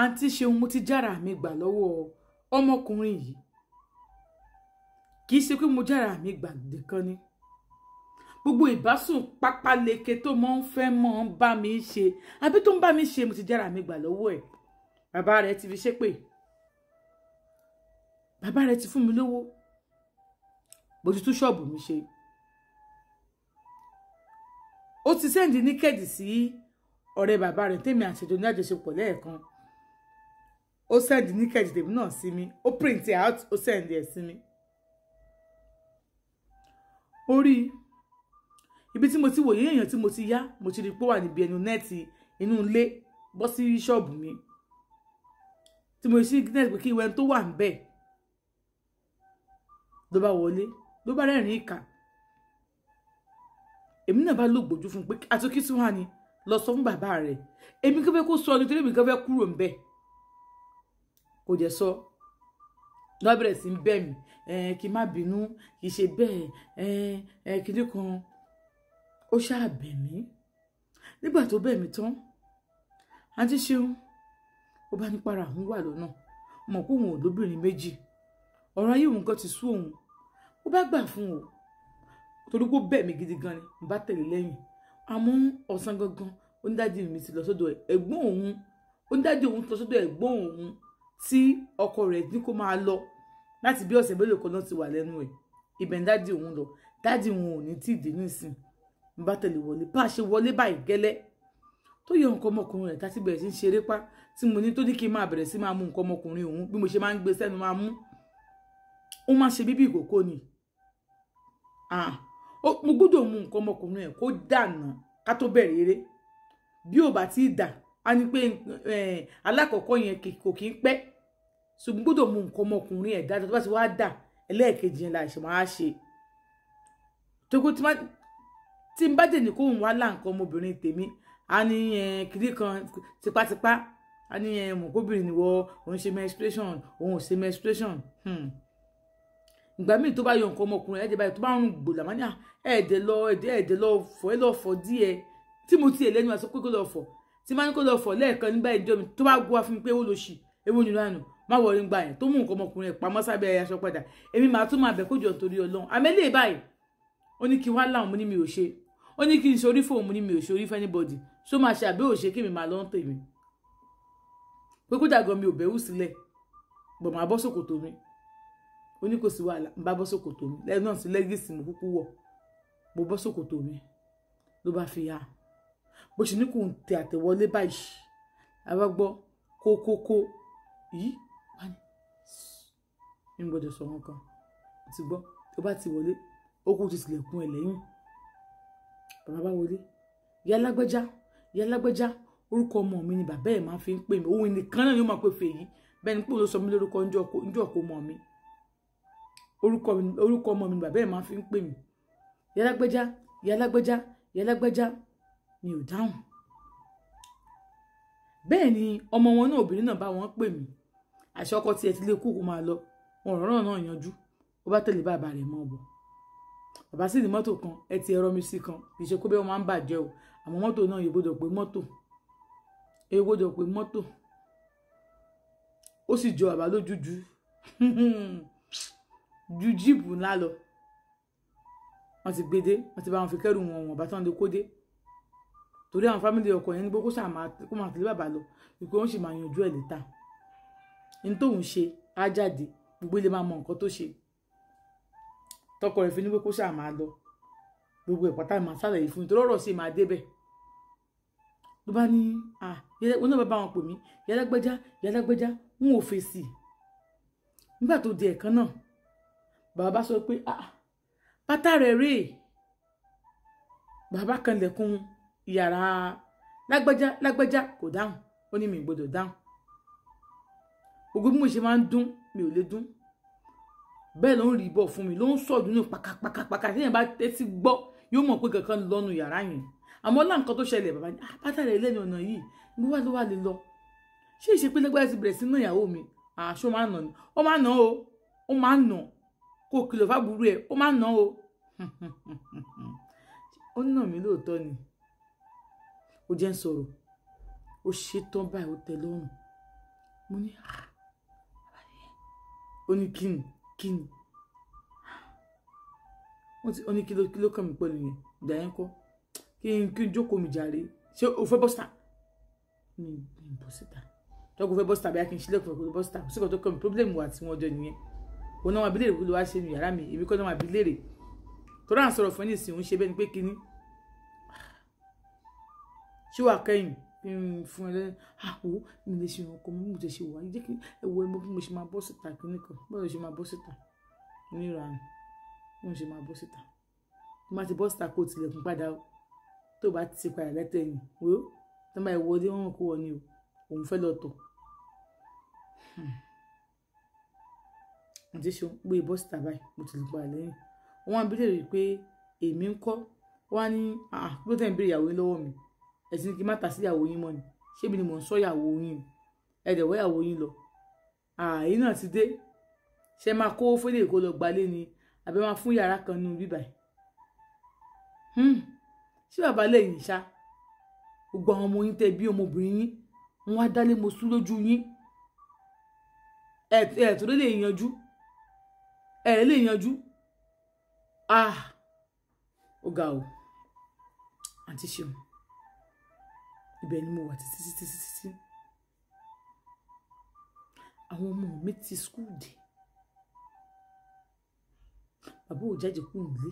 Àǹtí Ṣeun, mo ti jára mi gbà lọ́wọ́ ọmọkùnrin yìí. Kì í ṣe pé mo jára mi gbà nìkan ni. Gbogbo ìbásùn pápáleke tó mọ́ ń fẹ́ mọ́ ń bá mi ṣe àbí tó ń bá mi ṣe, mo ti jára mi gbà lọ́wọ́ ẹ̀. Bàbá rẹ̀ ti fi ṣépè, bàbá rẹ̀ ti fún mi lówó, mo ti tún ṣọ́ọ̀bù mi ṣe. Ó ti send naked sí ọ̀rẹ́ bàbá rẹ̀ tèmi àti ìjọ ní àjọṣepọ̀ lẹ́ẹ̀kan. Ó send naked tèmi náà sí mi, ó print it out, ó send ẹ̀ sí mi. Orí ibi tí mo ti wòye èèyàn tí mo ti yá, mo ti rí pé ó wà níbi ẹnu nẹ́ẹ̀tì inú ilé bọ́ sí ṣọ́ọ̀bù mi. Tí mo ṣí nẹ́ẹ̀tì pé kí ìwé tó wà níbẹ̀ ló bá wọlé, ló bá rẹ́rìn-ín ìkà. Èmi náà bá lògbòjú fún un pé àtúnkí tún wà ní lọ sọ fún bàbá rẹ̀. Èmi kò fẹ́ kó sọ nítorí èmi kò fẹ́ kúrò níbẹ̀. Kò jẹ́ sọ. Ló bá bẹ̀rẹ̀ sí ń bẹ̀ mí, kí n má bínú, kì í ṣe bẹ́ẹ̀, kíní kan. Ó ṣáà bẹ̀ mí. Nígbà tó bẹ̀ mí tán, Àǹtí Ṣeun, ó bá ní para òun wà lọ́nà. Ó mọ̀ pé òun ò lóbìnrin méjì. Ọ̀rọ̀ ayé òun kan ti sú òun. Ó bá gbà fún o. Torí pé ó bẹ̀ mí gidi gan ni, mo bá tẹ̀lé lẹ́yìn. Àmọ́ ọ̀sán gangan, onídàájí mi ti lọ sọ́dọ̀ ẹ̀gbọ́n òun. Onídàájí òun ti lọ sọ́dọ̀ ẹ̀gbọ́n òun tí ọkọ rẹ̀ ní kó máa lọ. Láti bí ọ̀sẹ̀ mélòó kan náà ti wà lẹ́nu ẹ̀. Ibẹ̀ ni dádì òun lọ. Dádì òun ò ní tí ì dé nísìn. Mo bá tẹ̀lé wọlé. Bá a ṣe wọlé báyìí gẹ́lẹ́. Tó yọ nǹkan ọmọkùnrin rẹ̀ tá ti bẹ̀rẹ̀ sí ń ṣeré pa. Tí mo ní tó ní kí n máa bẹ̀rẹ̀ sí máa mú nǹkan ọmọkùnrin òun bí mo ṣe máa ń gbé sẹ́nu máa mú. Ó máa ṣe bíbí ìkókó ni. Mo gbọ́dọ̀ mú nǹkan ọmọkùnrin ẹ̀ kó dànà ká tó bẹ̀rẹ̀ eré. Bí ò bá tí ì dà, á ní pé alákọ̀ọ́kọ́ yẹn kò kí ń pẹ́. Ṣùgbọ́n gbọ́dọ̀ mú nǹkan ọmọkùnrin ẹ̀ dáadáa tó bá ti wá dà, ẹlẹ́ẹ̀kejì yẹn la ṣe máa ṣe. Tókó tí n bá dè ní kóhùn wá lá nǹkan ọmọbìnrin tèmi, á ní kiri kan tipátipá, á ní mọ̀kóbìnrin ni wọ́, òun ṣe menstruation, òun ò ṣe menstruation. Ìgbà míì tó bá yọ nǹkan ọmọkùnrin ẹ̀jẹ̀ báyìí tó bá ń rún gbòòlà máa ní à ẹ̀ẹ́dẹ̀ lọ ẹ̀ẹ́dẹ̀ lọ fọ̀ ẹ lọ fọ̀ díẹ̀. Tí mo tiẹ̀ lẹ́nu àti pé kó lọ fọ̀, tí máa ní kó lọ fọ̀ lẹ́ẹ̀kan nígbà ìjọ mi tó bá gbọ́ wá fún mi pé ó lọ ṣì ewu nínú àná má wọrí ń gbà yẹn tó mú nǹkan ọmọkùnrin ẹ̀ pamọ́ sábẹ́ aṣọ padà. Èmi màá tún máa bẹ̀ kójọ nítorí Ọlọ́run. Àmẹ́lẹ̀ báyìí ó ní kí wá láwọn, mo ní mi ò ṣe. Ó ní kí n ṣorí fóun, mo ní mi ò ṣorí fún anybody. Ṣó máa ṣe àbí ò ṣe kí mi máa lọ ń tèmi. Pé kódà gan mi ò bẹ̀wù sílẹ̀, bọ̀ máa bọ́ ṣòkòtò mi. Ó ní kò sí wàhálà, ń bá bọ́ ṣòkòtò mi. Lẹ́nu náà sí lẹ́gìsì mo kúkú wọ̀. Mo bọ́ ṣòkòtò mi ló bá fi ya. Bó ṣe ní kò ń tẹ àtẹ̀wọlé báyìí. A bá gbọ́ kókókó yìí. Bá ní mi ò gbọ́dọ̀ sọ wọn kan. Mo ti gbọ́ tó bá ti wọlé, ó kú ti tilẹ̀kùn ẹ̀ lẹ́yìn. Bàbá bá wọlé. Ìyá lágbájá, ìyá lágbájá, orúkọ ọmọ mi ni bàbá ẹ̀ máa fi ń pè mí. Òun nìkan náà ni ó máa pe Fèyí. Bẹ́ẹ̀ ni pé òun ló sọ mí lórúkọ ńjọ́ kó mọ̀ mi. Orúkọ ọmọ mi ni bàbá ẹ̀ máa fi ń pè mí. Ìyá lágbájá, ìyá lágbájá, ìyá lágbájá, mi ò dáhùn. Bẹ́ẹ̀ ni ọmọ wọn náà obìnrin náà bá wọn pè mí. Àṣé ọkọ tiẹ̀ ti lé kú kó máa lọ. Ọ̀rọ̀ náà yanjú. Ó bá tẹ̀lé bàbá rẹ̀ mọ́ bọ̀. Bàbá sì ní mọ́tò kan, ẹ ti ẹ̀rọ mi sí kan. Kì í ṣe kó bẹ́ẹ̀ wọ́n máa ń bàjẹ́ o. Àmọ́ mọ́tò náà yóò gbọ́dọ̀ pé mọ́tò. Èyí gbọ́dọ̀ pé mọ́tò. Ó sì jọ bàbá lójú ju ju jíìpù ńlá lọ. Wọ́n ti gbé dé, wọ́n ti bá wọn fi kẹ́rù wọn wọ̀n bá tán lè kó dé. Torí àwọn fámìlì ọkọ yẹn ní pé kó ṣáà máa kó máa tẹ̀lé bàbá lọ, wípé wọ́n sì máa yanjú ẹ̀ létà. Ní tóun ṣe á jáde, gbogbo ilé máa mọ nǹkan tó ṣe. Tọkọ rẹ̀ fi ní pé kó ṣáà máa lọ. Gbogbo ẹ̀ pátá máa ṣàlàyé fún mi torí ọ̀rọ̀ sì máa débẹ̀. Ló bá ní wọn náà bá wọn pè mí, ìyá lágbájá, ìyá lágbájá, n ò fèsì. Nígbà tó di ẹ̀kan náà, bàbá bá sọ pé bàtà rẹ̀ rèé. Bàbá kan lẹ̀kùn yàrá lágbájá lágbájá kò dáhùn. Ó ní mi gbọ́dọ̀ dáhùn. Gbogbo bí mo ṣe máa ń dún, mi ò lè dún. Bẹ́ẹ̀ ló ń rí bọ̀ fún mi, ló ń sọ̀dún ní pàkàpàkàpàkà. Tí èèyàn bá tẹ́tí gbọ́, yóò mọ̀ pé kankan lọ́nu yàrá yẹn. Àmọ́ lá nǹkan tó ṣẹlẹ̀, bàbá ní bàtà rẹ̀ lẹ́nu ọ̀nà yìí, mo wá ló wá lè lọ. Ṣé ìṣe pé lágbájá ti bẹ̀rẹ̀ sí ná ìyàwó mi? Àṣọ máa ń nà ni. Ó máa ń nà o. Ó máa ń nà. Kó kìlọ̀ fábùrú ẹ̀, ó máa ń nà o. Ó nà mí lóòótọ́ ni. Ó jẹ́ ń sọ̀rọ̀. Ó ṣe tán báyìí, ó tẹ́ lọ́rùn. Mo ní ó ní kíni kíni ó ní kí ló kàn mí pẹ̀lú yẹn ìgbà yẹn kọ́ kí n jókòó mi jàre. Ṣé o fẹ́ bọ́ síta? Mi bọ́ síta. Tọ́kù fẹ́ bọ́ síta bí a kì í ṣílẹ̀kùn fẹ́ bọ́ síta. Kò sí kan tó kàn mí, problem wà tí wọ́n jọ nìyẹn. Òun náà wà bí léèrè kó ló wá ṣe nu yàrá mi, èmi kọ́ náà wà bí léèrè. Torí à ń sọ̀rọ̀ fún ẹni ìsìn òun ṣe bẹ́ẹ̀ ni pé kíní. Ṣé wàá kẹ́yìn kí n fún ẹ lẹ́nu? Àwọ̀ mi lè ṣe ìrànkọ́ mi, mo ti ṣe wà. Jẹ́ kí ẹ wo ẹmọ bí mo ṣe máa bọ́ síta kíní kan. Báwo ló ṣe máa bọ́ síta? Onírànù. Bí mo ṣe máa bọ́ síta. Bí mo bá ti bọ́ síta kó tilẹ̀kùn padà o. Tó bá ti padà lẹ́tẹ̀yìn, wò ó. Tó bá wọlé wọ́n kó wọ ni o. Òun fẹ́ lọ tọ̀. Mo ti ṣe pé bọ́ síta báyìí, mo ti lè padà lẹ́yìn. Wọ́n á bi léèrè pé èmi ń kọ́. Wọ́n á ní, kí ló tẹ̀ ń béèrè ìyàwó yín lọ́wọ́ mi? Ẹ̀sìn kí n má ta sí ìyàwó yín mọ́ ni. Ṣé èmi ni mò ń sọ ìyàwó yín? Ẹ dẹ̀ wọ́ ìyàwó yín lọ. Èyí náà ti dé. Ṣé máa kó fẹ́lẹ̀ kó lọ gbalé ni? Àbí máa fún yàrá kan nínú bíbà yìí? Ṣé bàbá lẹ́yìn ṣá? Gbogbo àwọn ọmọ yín tẹ́ bí ọmọbìnrin yín, wọ́n á dálé mo sú lójú yín. Ẹ tó lè yanjú. Ẹ lè yanjú. Ó ga o. Àǹtí Ṣeun. Ibẹ̀ ni mo wà títí títí títí. Àwọn ọmọ mi ti school dé. Bàbá ò jáde kúrò nílé.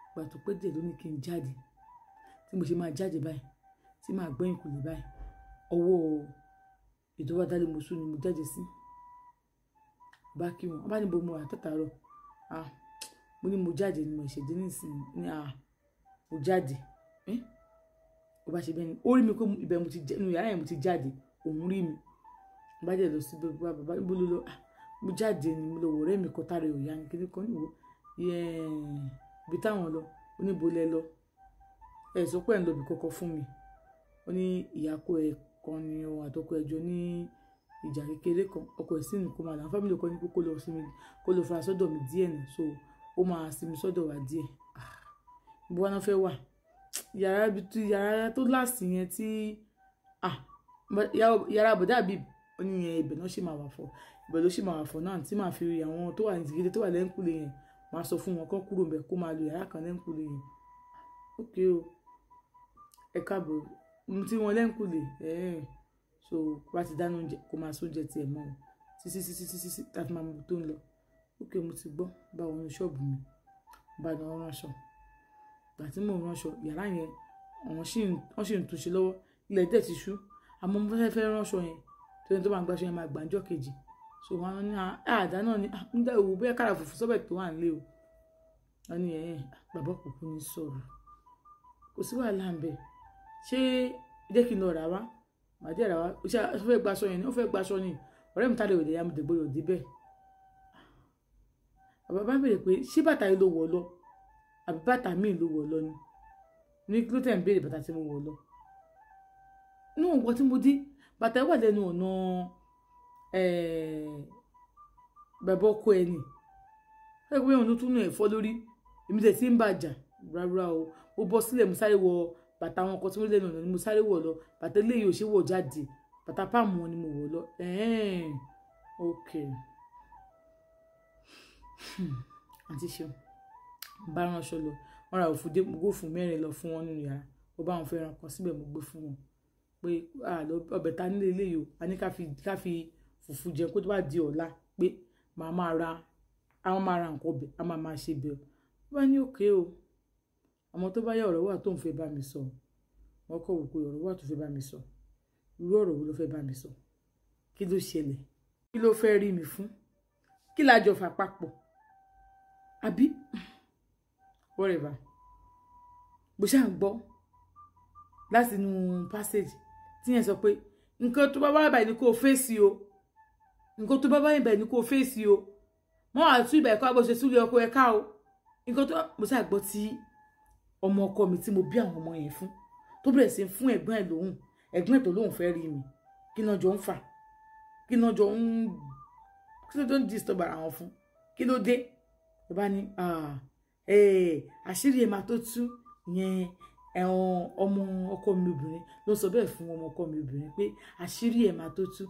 Ìgbà tó pẹ́ díẹ̀ ló ní kí n jáde. Tí mo ṣe máa jáde báyìí, tí màá gbẹ́yìn kùlé báyìí, ọwọ́ ètò wa dálé mo sún ni mo jáde sí. Bá kí wọn, wọ́n bá ní bo mo wà tàtàárọ̀. Mo ní mo jáde ni mo ṣe dé nísìnyí. Ní mo jáde. Ó bá ṣe bẹ́ẹ̀ ni, ó rí mi pé ibẹ̀ mo ti jẹ́, inú yàrá yẹn mo ti jáde, òun rí mi. Mo bá jẹ́ lọ sí bàbá, bàbá níbo ló lọ? Mo jáde ni mo lọ wò ọ̀rẹ́ mi kan tára ò yá ni kíní kan níwò. Ibi táwọn lọ, ó ní bo lẹ lọ. Ẹ sọ pé ẹ̀ ń lọ ibi kankan fún mi. Ó ní ìyàkó ẹ̀ kan ni òun àtọkọ ẹ̀ jọ ní ìjà kékeré kan. Ọkọ ẹ̀ sì ní kó máa lọ. Àwọn family kan ní pé kó lọ sinmi, kó lọ fara sọ́dọ̀ mi díẹ̀ nù. So ó máa sinmi sọ́dọ̀ wa díẹ̀. Ibo wa náà fẹ́ wà? Yàrá ibi tí yàrá tó last yẹn tí yàrá bọ̀dá àbí ó ní yẹn ibẹ̀ náà ṣì máa wà fọ́. Ibẹ̀ ló ṣì máa wà fọ́ náà tí màá fi rí àwọn tó wà ní ìdílé tó wà lẹ́ńkùlé yẹn. Màá sọ fún wọn kó kúrò ńbẹ̀ kó máa lo yàrá kan lẹ́ńkùlé yẹn. Okay o. Ẹ káàbọ̀. Mo ti wọn lẹ́ńkùlé. So bá ti dáná oúnjẹ kó máa sóúnjẹ tiẹ̀ mọ́ o. Títí títí títí títí tá fi máa mọ ibi tó ń lọ. Okay, mo ti gbọ́. Bá wọn ní ṣọ́ọ̀bù mi. Bá wọn ránṣọ. Ìgbà tí mò ń ránṣọ, yàrá yẹn wọ́n sì ń túnṣe lọ́wọ́. Ilẹ̀ dẹ̀ ti ṣú. Àmọ́ mo fẹ́ ránṣọ yẹn. Torí tó máa gba aṣọ yẹn máa gbà ńjọ́ kejì. So wọ́n ní àdá náà ni ń dá òwò bóyá kára fùfú sọ́bẹ̀ tó wà nílé o. Wọ́n ní bàbá òkùnkùn ní sọ̀rọ̀. Kò sí wàhálà ń bẹ̀. Ṣé jẹ́ kí n lọ rà wá? Màá dé rà wá. Ṣé ó fẹ́ gba aṣọ yẹn ni? Ó fẹ́ gba aṣọ ni. Ọ̀rẹ́ mi tàdé òde ya mo dé gbọ́dọ̀ dé bẹ́ẹ̀. Bàbá bá béèrè pé ṣé bàtà yìí ló wọ̀ lọ? Àbí bàtà míì ló wọ̀ lọ ni? Ní kí ló tẹ̀ ń béèrè bàtà tí mo wọ̀ lọ? Inú nǹkan tí mo dé, bàtà wà lẹ́nu ọ̀nà bàbá ọkọ ẹ ni. Ó yẹ kó òun ló tún nù ẹ̀fọ́ lórí. Èmi tẹ̀ tí ń bàjà rárá o. Ó bọ́ sílẹ̀ mo sáré wọ bàtà àwọn ọkọ tí mo lẹ́nu ọ̀nà ni mo sáré wọ̀ lọ. Bàtà eléyìí ò ṣe wọ̀ jáde. Bàtà páàmù wọn ni mo wọ̀ lọ. Okay. Àǹtí Ṣeun, bá ránṣọ lọ. Wọ́n ra òfú dé, mo gbó fún mẹ́rin lọ fún wọn nínú yàrá. Mo bá wọn fẹ́ ran kan síbẹ̀ mo gbé fún wọn. Pé ọbẹ̀ ta nílé eléyìí o. A ní ká fi fùfú jẹ kó tó bá di ọ̀la pé màá máa ra, àwọn máa ra nǹkan ọbẹ̀, a máa máa ṣe bẹ́ẹ̀. Ó bá ní okay o. Àmọ́ tó bá yá ọ̀rọ̀ wà tó ń fẹ́ bá mi sọ. Wọ́n kọ̀ wò pé ọ̀rọ̀ wà tó fẹ́ bá mi sọ. Irú ọ̀rọ̀ wo ló fẹ́ bá mi sọ? Kí ló ṣẹlẹ̀? Kí ló fẹ́ rí mi fún? Kí la jọ fà papọ̀? Àbí? Whatever. Bó ṣá ń gbọ́ láti inú passage tí yẹn sọ pé nǹkan tó bá wá báyìí ni kó fèsì o. Nǹkan tó bá wá báyìí ni kó fèsì o. Wọ́n á tú ìbà ẹ̀kọ́ àbọ̀ ṣe súlẹ̀ ọkọ ẹ̀ ká o. Nǹkan tó mo ṣá gbọ́ tí ọmọ ọkọ mi tí mo bí àwọn ọmọ yẹn fún tó bẹ̀rẹ̀ sí fún ẹ̀gbọ́n ẹ̀ lóhùn, ẹ̀gbọ́n ẹ̀ tó lóhùn fẹ́ rí mi. Kí náà jọ ń fà? Kí náà jọ ń kí ló ń disturb ara wọn fún? Kí ló dé? Ó bá ní àṣírí ẹ̀ máa tó tú yẹn. Ọmọ ọkọ mi obìnrin ló sọ bẹ́ẹ̀ fún ọmọ ọkọ mi obìnrin pé àṣírí ẹ̀ máa tó tú.